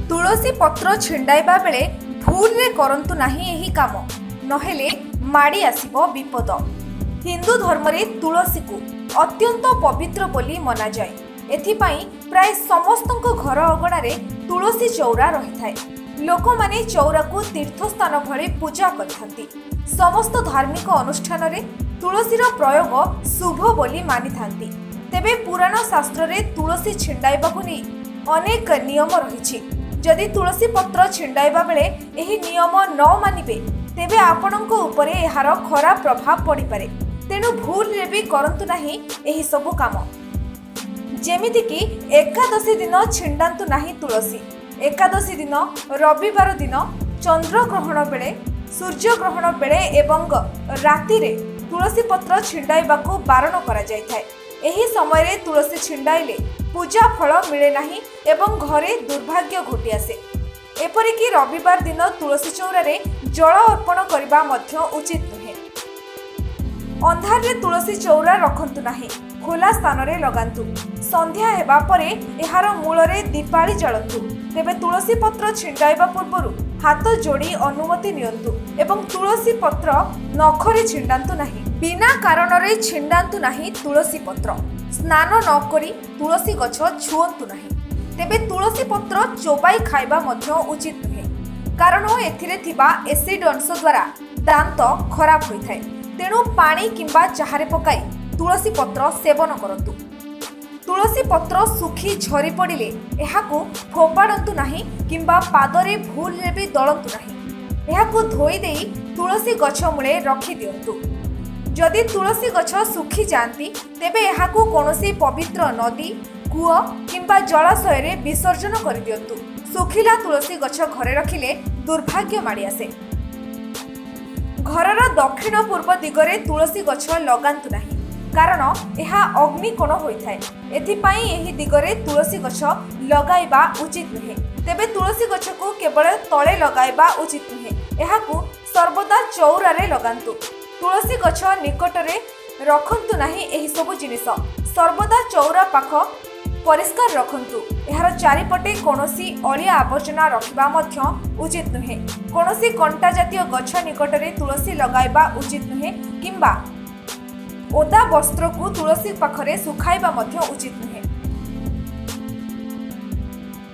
ତୁଳସୀ ପତ୍ର ଛିଣ୍ଡାଇବା ବେଳେ ଭୁଲରେ କରନ୍ତୁ ନାହିଁ ଏହି କାମ, ନହେଲେ ମାଡ଼ି ଆସିବ ବିପଦ। ହିନ୍ଦୁ ଧର୍ମରେ ତୁଳସୀକୁ ଅତ୍ୟନ୍ତ ପବିତ୍ର ବୋଲି ମନାଯାଏ। ଏଥିପାଇଁ ପ୍ରାୟ ସମସ୍ତଙ୍କ ଘର ଅଗଣାରେ ତୁଳସୀ ଚଉରା ରହିଥାଏ। ଲୋକମାନେ ଚଉରାକୁ ତୀର୍ଥସ୍ଥାନ ଭଳି ପୂଜା କରିଥାନ୍ତି। ସମସ୍ତ ଧାର୍ମିକ ଅନୁଷ୍ଠାନରେ ତୁଳସୀର ପ୍ରୟୋଗ ଶୁଭ ବୋଲି ମାନିଥାନ୍ତି। ତେବେ ପୁରାଣ ଶାସ୍ତ୍ରରେ ତୁଳସୀ ଛିଣ୍ଡାଇବାକୁ ନେଇ ଅନେକ ନିୟମ ରହିଛି। ଯଦି ତୁଳସୀ ପତ୍ର ଛିଣ୍ଡାଇବା ବେଳେ ଏହି ନିୟମ ନ ମାନିବେ, ତେବେ ଆପଣଙ୍କ ଉପରେ ଏହାର ଖରାପ ପ୍ରଭାବ ପଡ଼ିପାରେ। ତେଣୁ ଭୁଲରେ ବି କରନ୍ତୁ ନାହିଁ ଏହିସବୁ କାମ। ଯେମିତିକି ଏକାଦଶୀ ଦିନ ଛିଣ୍ଡାନ୍ତୁ ନାହିଁ ତୁଳସୀ। ଏକାଦଶୀ ଦିନ, ରବିବାର ଦିନ, ଚନ୍ଦ୍ରଗ୍ରହଣ ବେଳେ, ସୂର୍ଯ୍ୟଗ୍ରହଣ ବେଳେ ଏବଂ ରାତିରେ ତୁଳସୀ ପତ୍ର ଛିଣ୍ଡାଇବାକୁ ବାରଣ କରାଯାଇଥାଏ। ଏହି ସମୟରେ ତୁଳସୀ ଛିଣ୍ଡାଇଲେ ପୂଜା ଫଳ ମିଳେ ନାହିଁ ଏବଂ ଘରେ ଦୁର୍ଭାଗ୍ୟ ଘୋଟି ଆସେ। ଏପରିକି ରବିବାର ଦିନ ତୁଳସୀ ଚଉରାରେ ଜଳ ଅର୍ପଣ କରିବା ମଧ୍ୟ ଉଚିତ ନୁହେଁ। ଅନ୍ଧାରରେ ତୁଳସୀ ଚଉରା ରଖନ୍ତୁ ନାହିଁ, ଖୋଲା ସ୍ଥାନରେ ଲଗାନ୍ତୁ। ସନ୍ଧ୍ୟା ହେବା ପରେ ଏହାର ମୂଳରେ ଦୀପାଳି ଜାଳନ୍ତୁ। ତେବେ ତୁଳସୀ ପତ୍ର ଛିଣ୍ଡାଇବା ପୂର୍ବରୁ ହାତ ଯୋଡ଼ି ଅନୁମତି ନିଅନ୍ତୁ ଏବଂ ତୁଳସୀ ପତ୍ର ନଖରେ ଛିଣ୍ଡାନ୍ତୁ ନାହିଁ। ବିନା କାରଣରେ ଛିଣ୍ଡାନ୍ତୁ ନାହିଁ ତୁଳସୀ ପତ୍ର। ସ୍ନାନ ନ କରି ତୁଳସୀ ଗଛ ଛୁଅନ୍ତୁ ନାହିଁ। ତେବେ ତୁଳସୀ ପତ୍ର ଚୋବାଇ ଖାଇବା ମଧ୍ୟ ଉଚିତ ନୁହେଁ, କାରଣ ଏଥିରେ ଥିବା ଏସିଡ୍ ଅଂଶ ଦ୍ୱାରା ଦାନ୍ତ ଖରାପ ହୋଇଥାଏ। ତେଣୁ ପାଣି କିମ୍ବା ଚାହାରେ ପକାଇ ତୁଳସୀ ପତ୍ର ସେବନ କରନ୍ତୁ। ତୁଳସୀ ପତ୍ର ଶୁଖି ଝରି ପଡ଼ିଲେ ଏହାକୁ ଫୋପାଡ଼ନ୍ତୁ ନାହିଁ କିମ୍ବା ପାଦରେ ଭୁଲରେ ବି ଦଳନ୍ତୁ ନାହିଁ। ଏହାକୁ ଧୋଇ ଦେଇ ତୁଳସୀ ଗଛ ମୂଳେ ରଖିଦିଅନ୍ତୁ। ଯଦି ତୁଳସୀ ଗଛ ଶୁଖିଯାଆନ୍ତି, ତେବେ ଏହାକୁ କୌଣସି ପବିତ୍ର ନଦୀ, କୂଅ କିମ୍ବା ଜଳାଶୟରେ ବିସର୍ଜନ କରିଦିଅନ୍ତୁ। ଶୁଖିଲା ତୁଳସୀ ଗଛ ଘରେ ରଖିଲେ ଦୁର୍ଭାଗ୍ୟ ମାଡ଼ି ଆସେ। ଘରର ଦକ୍ଷିଣ ପୂର୍ବ ଦିଗରେ ତୁଳସୀ ଗଛ ଲଗାନ୍ତୁ ନାହିଁ, କାରଣ ଏହା ଅଗ୍ନିକୋଣ ହୋଇଥାଏ। ଏଥିପାଇଁ ଏହି ଦିଗରେ ତୁଳସୀ ଗଛ ଲଗାଇବା ଉଚିତ ନୁହେଁ। ତେବେ ତୁଳସୀ ଗଛକୁ କେବଳ ତଳେ ଲଗାଇବା ଉଚିତ ନୁହେଁ, ଏହାକୁ ସର୍ବଦା ଚଉରାରେ ଲଗାନ୍ତୁ। ତୁଳସୀ ଗଛ ନିକଟରେ ରଖନ୍ତୁ ନାହିଁ ଏହିସବୁ ଜିନିଷ। ସର୍ବଦା ଚଉରା ପାଖ ପରିଷ୍କାର ରଖନ୍ତୁ। ଏହାର ଚାରିପଟେ କୌଣସି ଅଳିଆ ଆବର୍ଜନା ରଖିବା ମଧ୍ୟ ଉଚିତ ନୁହେଁ। କୌଣସି କଣ୍ଟା ଜାତୀୟ ଗଛ ନିକଟରେ ତୁଳସୀ ଲଗାଇବା ଉଚିତ ନୁହେଁ କିମ୍ବା ଓଦା ବସ୍ତ୍ରକୁ ତୁଳସୀ ପାଖରେ ଶୁଖାଇବା ମଧ୍ୟ ଉଚିତ ନୁହେଁ।